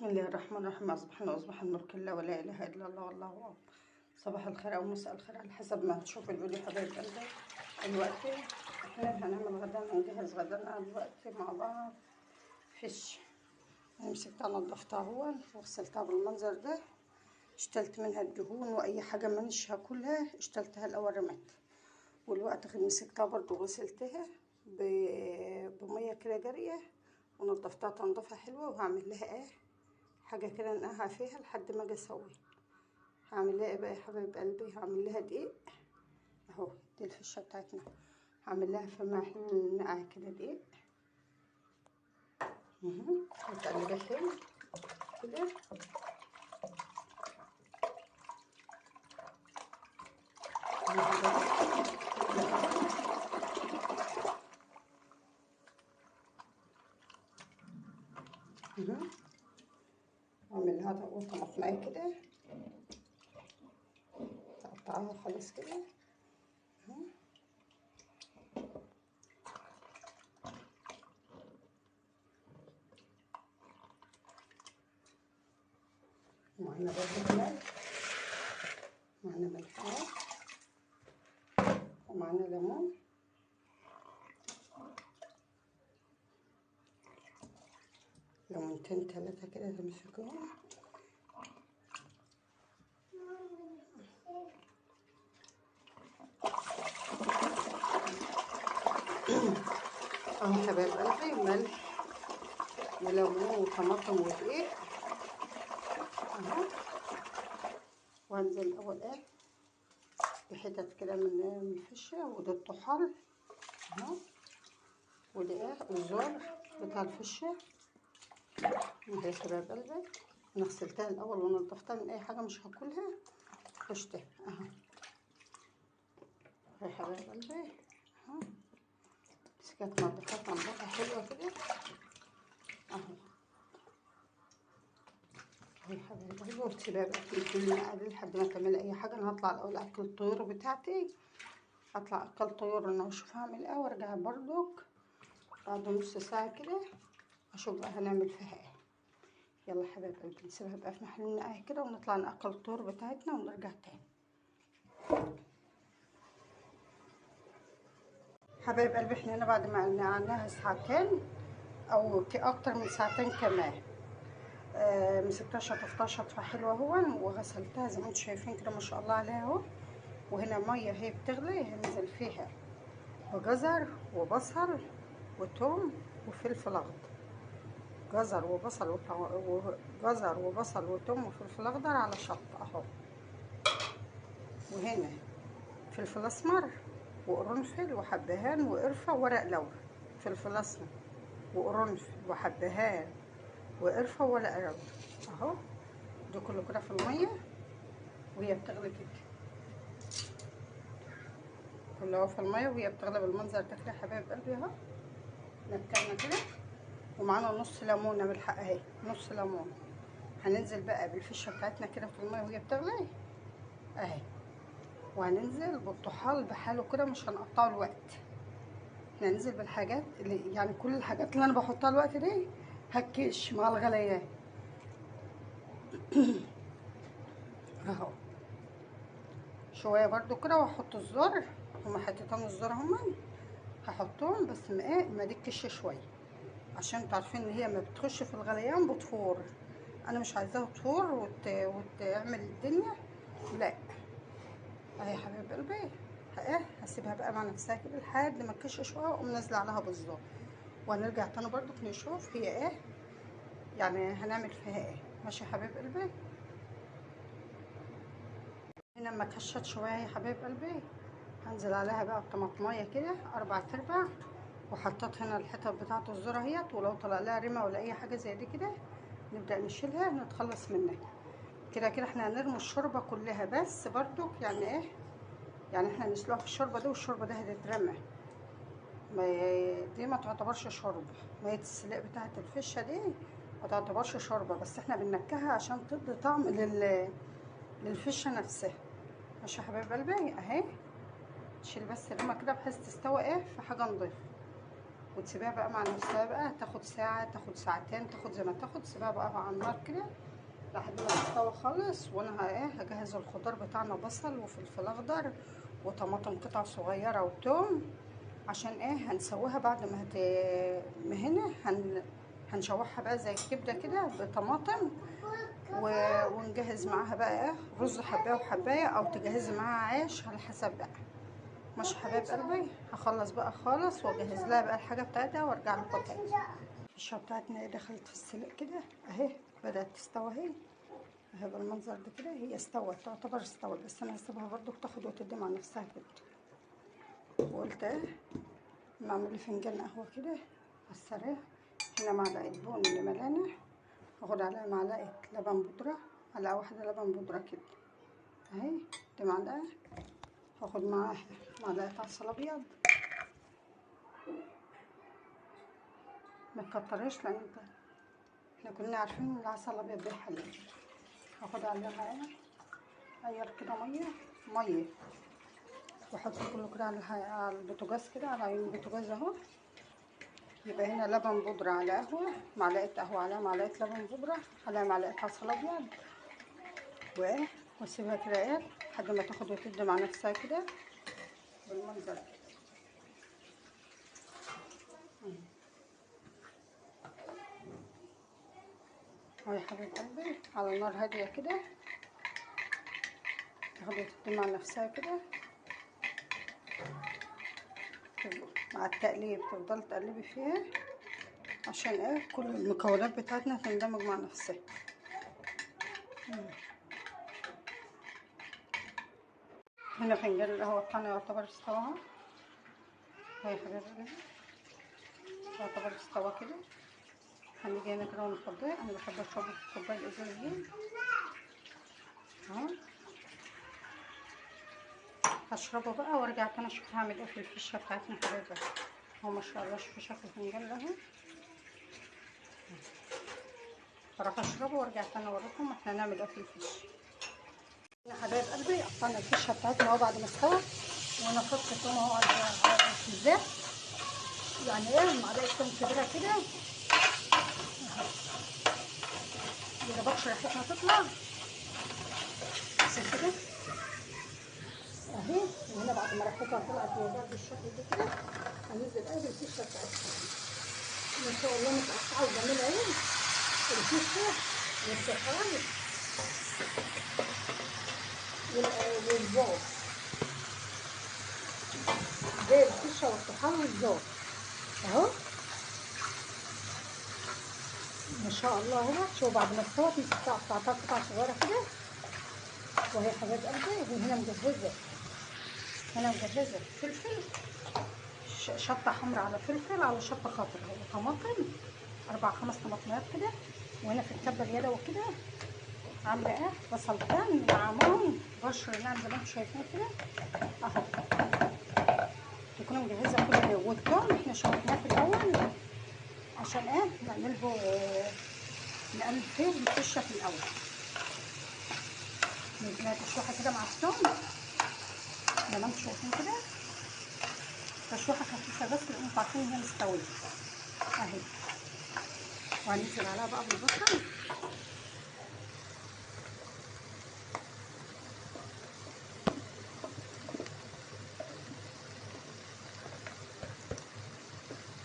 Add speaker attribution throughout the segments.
Speaker 1: بسم الله الرحمن الرحيم. اصبحنا واصبح الملك لله ولا اله الا الله والله اكبر. صباح الخير او مساء الخير على حسب ما هتشوف الفيديو حبايب قلبي. دلوقتي احنا هنعمل غدانا، نجهز غدانا دلوقتي مع بعض. فيش انا مسكتها نضفتها اهو وغسلتها بالمنظر ده، اشتلت منها الدهون واي حاجة مانيش هاكلها اشتلتها الاول رمت، والوقت مسكتها برضو غسلتها بميه كده جارية ونضفتها تنظيفها حلوة. وهعمل لها ايه حاجة كده نقعها فيها لحد ما اجي اسوي. هعمل لها ايه بقى يا حبايب قلبي؟ هعمل لها دقيق اهو، دي الفشه بتاعتنا. هعمل لها في محلول نقع كده دقيق وتقلبها حلو كده. اعمل لها طماطمايه كده، اقطعها خالص كده. معنا برضه ملح، معنا ملح ومعنا ليمون. ليمونتين تلاتة كده تمسكوهم. اهو حبايب قلبي، ملح وليمون وطماطم ودقيق اهو. وانزل الاول ايه بحتت كده من الفشه، وده الطحال اهو، وده ايه الزر بتاع الفشه. اهي حبايب قلبي، انا غسلتها الاول ونضفتها من اي حاجة مش هاكلها، خشتها اهو. اهي حبايب قلبي اهو، بس كده تنضفها تنضيفها حلوة كده اهو. اهي حبايب قلبي، وتسيبها بقى في المقادير لحد ما تعمل اي حاجة. انا هطلع الاول اكل الطيور بتاعتي، هطلع اكل طيور انا واشوف هعمل ايه، وارجع برضك بعد نص ساعة كده اشوف بقى هنعمل فيها ايه. يلا حبايب قلبي نسيبها بقى في محل النقع كده، ونطلع ناكل الطيور بتاعتنا ونرجع تاني. حبايب قلبي احنا هنا بعد ما نقعناها ساعتين او اكتر من ساعتين كمان، مسكتها شطفتها شطفه حلوة اهو، وغسلتها زي ما انتم شايفين كده ما شاء الله عليها اهو. وهنا مية هي بتغلي، هنزل فيها بجزر وبصل وتوم وفلفل اخضر، جزر وبصل وجزر وبصل وتوم وفلفل اخضر على شطه اهو. وهنا فلفل اسمر وقرنفل وحبهان وقرفه وورق لورا، فلفل اسمر وقرنفل وحبهان وقرفه وورق لورا اهو. ده كله كده في المية وهي بتغلي كده، كله في المية وهي بتغلي بالمنظر ده كده حبايب قلبي اهو. نكرنا كده، ومعانا نص ليمونه بالحق اهي، نص ليمونه. هننزل بقى بالفشه بتاعتنا كده في المية وهي بتغلي اهي، وهننزل بالطحال بحاله كده، مش هنقطعه الوقت. احنا هننزل بالحاجات اللي يعني كل الحاجات اللي انا بحطها الوقت دي هتكش مع الغليان اهو. شوية برده كده وهحط الذر، هما حتتين الذر هما هحطهم، بس ما ايه ما دكش شوية، عشان انتوا عارفين ان هي ما بتخش في الغليان بتفور. انا مش عايزاها تفور وتعمل الدنيا، لا. اهي يا حبايب قلبي ايه هسيبها بقى مع نفسها كده لحد ما تكش شوية، واقوم نازله عليها بالظبط. وهنرجع تاني برضو نشوف هي ايه يعني هنعمل فيها ايه. ماشي يا حبايب قلبي. هنا لما كشت شوية يا حبايب قلبي هنزل عليها بقى الطماطمايه كده 4/4، وحطيت هنا الحتت بتاعه الذرة اهيت، ولو طلع لها رمه ولا اي حاجة زي دي كده نبدا نشيلها نتخلص منها. كده كده احنا هنرمي الشوربة كلها، بس برضو يعني ايه يعني احنا هنسلقها في الشوربة دي، والشوربه دي هتترمى، ما دي ما تعتبرش شوربة، مية السلق بتاعه الفشه دي ما تعتبرش شوربة، بس احنا بننكهها عشان تدي طعم للفشه نفسها. ماشي يا حبايب قلبي اهي. تشيل بس الرمه كده بحيث تستوي ايه في حاجة نضيفه. وتسيبيها بقى مع نفسها بقى، تاخد ساعة تاخد ساعتين تاخد زي ما تاخد، سيبها بقى على النار كده لحد ما تستوي خالص. وانا ايه هجهز الخضار بتاعنا، بصل وفلفل اخضر وطماطم قطع صغيرة وتوم، عشان ايه هنسويها بعد ما ما هنا هنشوحها بقى زي الكبده كده بطماطم، ونجهز معاها بقى ايه رز حبايه وحبايه، او تجهزي معاها عيش على حسب بقى. ماشي حبايب قلبي، هخلص بقى خالص واجهز لها بقى الحاجة بتاعتها وارجع لكم تاني. الفشه بتاعتنا دخلت في السلق كده اهي، بدات تستوي اهي اهي بالمنظر ده كده، هي استوت تعتبر استوت، بس انا هسيبها برضو تاخد وتدي مع نفسها كده. وقلت ايه نعمل لي فنجان قهوة كده على السريع. هنا معلقه بن اللي ملانة، هاخد عليها معلقه لبن بودره، على واحدة لبن بودره كده اهي، دي معلقه. هاخد معاها معلقه عسل ابيض، ما تكتريش لان احنا كلنا عارفين ان العسل الابيض بيحلي. هاخد عليها ايه غير كده مية مية، واحط كله كده على البوتاجاز كده، على عيون البوتاجاز اهو. يبقى هنا لبن بودره على قهوة، معلقه قهوة على معلقه لبن بودره على معلقه عسل ابيض، وايه واسيبها كده ايه لحد ما تاخد وتدي مع نفسها كده بالمنظر كده. اهو يا حبيب قلبي على نار هادية كده تاخد وتدي مع نفسها كده مع التقليب، تفضل تقلبي فيها عشان ايه كل المكونات بتاعتنا تندمج مع نفسها. هنا فنجان القهوة بتاعنا يعتبر استوى اهو، اهي يا حبايب قلبي يعتبر استوى كده. هنيجي هنا كده ونفضيه، انا بحب اشربه في الكوباية الازاز دي اهو. هشربه بقى وارجع تاني اشوف هعمل ايه في الفشه بتاعتنا حبايبي. اهو ما شاء الله شوفوا شكل الفنجان ده اهو. هروح اشربه وارجع تاني اوريكم احنا هنعمل ايه في الفشه. يا حبايب قلبي قطعنا الفشه بتاعتنا اهو بعد ما استوت، وانا حطيت التوم اهو على الزيت، يعني ايه معلقه توم كبيرة كده يا دوبك ريحتها تطلع بس كده اهي. وهنا بعد ما ريحتها طلعت وبعد بالشكل ده كده هننزل ايه بالفشه بتاعتنا ما شاء الله متقطعه وجميلة اهي الفشه والطحال والزوت، زي الفشه والطحال والزوت اهو ما شاء الله اهو. شوفوا بعد ما استوت قطعتها قطع صغيرة كده وهي حبايب قلبي. وهنا مجهزة، هنا مجهزة فلفل، شطه حمراء على فلفل على شطه خضراء وطماطم، 4 5 طماطمات كده. وهنا في الكبه اليدوي كده عامله ايه بصلتين معاهم بشر ناعم زي ما انتم شايفين كده اهو، تكونوا مجهزة كل ده. والثوم احنا شوحناه في الاول عشان ايه نعمله نقلب فيه الفشه في الاول، نديها تشويحه كده مع الثوم زي ما انتم شايفين كده، تشويحه خفيفة بس لان انتوا عارفين ان هي مستوية اهي. وهننزل عليها بقى بالبصل،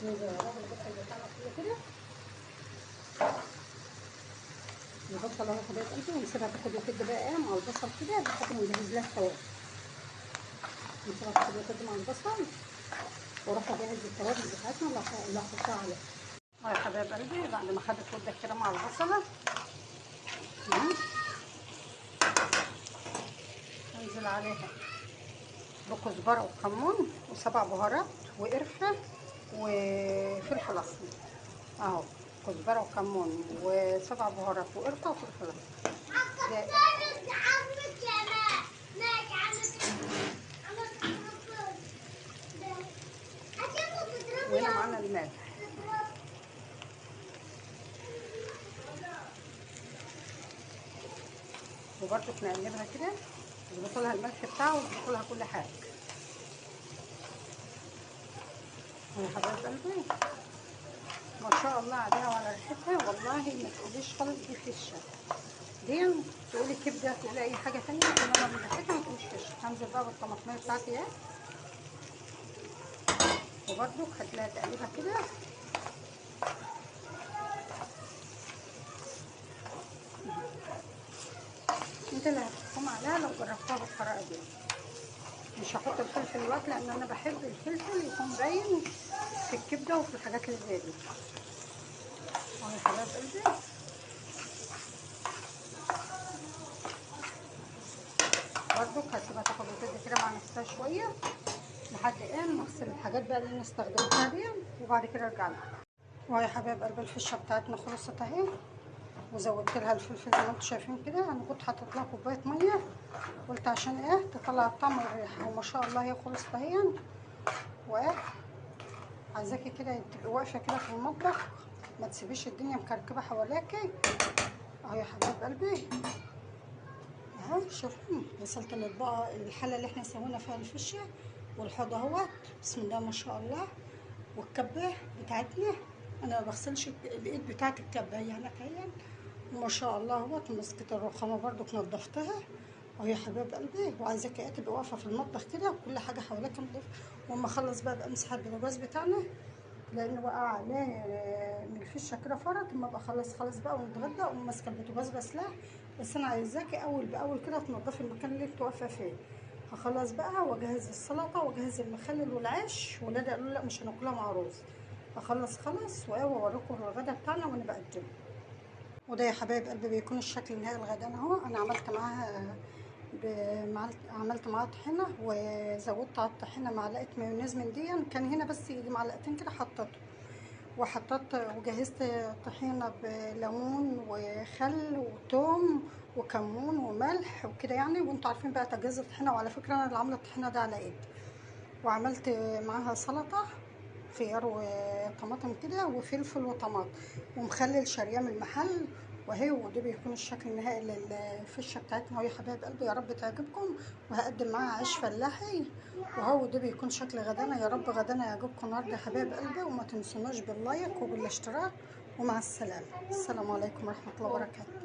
Speaker 1: ننزل عليها بالبصل بتاعنا كله كده، البصل اهو حبايب قلبي، ونسيبها تاخد وتدي بقى ايه مع البصل كده لحد ما نجهز لها التوابل. نسيبها تاخد وتدي مع البصل واروح اجهز التوابل بتاعتنا اللي هحطها عليها. اهو يا حبايب قلبي بعد ما خدت ودك كده مع البصله هنزل عليها بكزبره وكمون و7 بهارات وقرفه وفلفل اسمر اهو، كزبره وكمون و7 بهارات وقرفه وفلفل اسمر. وهنا معانا الملح. وبرده نقلبها كده، نظبط لها الملح بتاعه ونظبط لها كل حاجة. يا حبايب قلبي ما شاء الله عليها وعلى ريحتها، والله ما تقوليش خالص دي فشه، دي تقولي كبده، تقولي اي حاجة ثانية، انما من ريحتها ما تقوليش فشه. هنزل بقى بالطماطميه بتاعتي اهي، وبرده هديلها تقليبه كده. انت اللي هتحكم عليها لو جربتها بالطريقة دي. مش هحط الفلفل دلوقتي لان انا بحب الفلفل يكون باين في الكبده وفي الحاجات اللي زي دي. اهو يا حبايب قلبي برضو هسيبها تاخد وتدي كده مع نفسها شوية لحد ايه ما اغسل الحاجات بقى اللي انا استخدمتها دي، وبعد كده ارجع لها. وهي يا حبايب قلبي الفشه بتاعتنا خلصت اهي، وزودت لها الفلفل زي ما انتم شايفين كده. انا كنت حاطط لها كوباية مية، قلت عشان ايه تطلع الطعم والريحه، وما شاء الله هي خلصت اهي. وايه عايزاكي كده تبقي واقفة كده في المطبخ، ما تسيبيش الدنيا مكركبه حواليكي. اهو يا حبايب قلبي اهو شوفوا وصلت للاطباق الحلة اللي احنا سوينا فيها الفشه والحوض اهوت، بسم الله ما شاء الله. والكبه بتاعتنا انا ما بغسلش الايد بتاعت الكبه هي هناك اهي وما شاء الله اهوت. ومسكت الرخامه برضو نضفتها اهو يا حبايب قلبي. وعايزاكي تبقي واقفة في المطبخ كده وكل حاجة حواليك نضيفه. واما اخلص بقى امسح البوتاجاز بتاعنا لان وقع عليه من الفشه كده فرط. اما ابقى اخلص خالص بقى ونتغدى اقوم ماسكه البوتاجاز غسلاه. بس انا عايزاكي اول باول كده تنضفي المكان اللي انت واقفة فيه. هخلص بقى واجهز السلطة واجهز المخلل والعيش. ولادي قالوا لا مش هناكلها مع رز. اخلص خالص واوريكم الغدا بتاعنا وانا بقدمه. وده يا حبايب قلبي بيكون الشكل النهائي الغدا اهو. انا عملت معاها عملت معاها طحينه، وزودت على الطحينه معلقه مايونيز من دي، كان هنا بس يجي معلقتين كده حطيته. وحطيت وجهزت طحينه بليمون وخل وثوم وكمون وملح وكده يعني، وانتوا عارفين بقى تجهيز الطحينه. وعلى فكرة انا اللي عامله الطحينه ده على ايدي. وعملت معاها سلطة خيار وطماطم كده وفلفل وطماطم ومخلل شاريه من المحل. وهي وده بيكون الشكل النهائي للفشه بتاعتنا اهو يا حبايب قلبي. يا رب تعجبكم. وهقدم معاها عيش فلاحي. وهو ده بيكون شكل غدانا. يا رب غدانا يعجبكم النهارده يا حبايب قلبي. وما تنسوناش باللايك وبالاشتراك. ومع السلامة. السلام عليكم ورحمة الله وبركاته.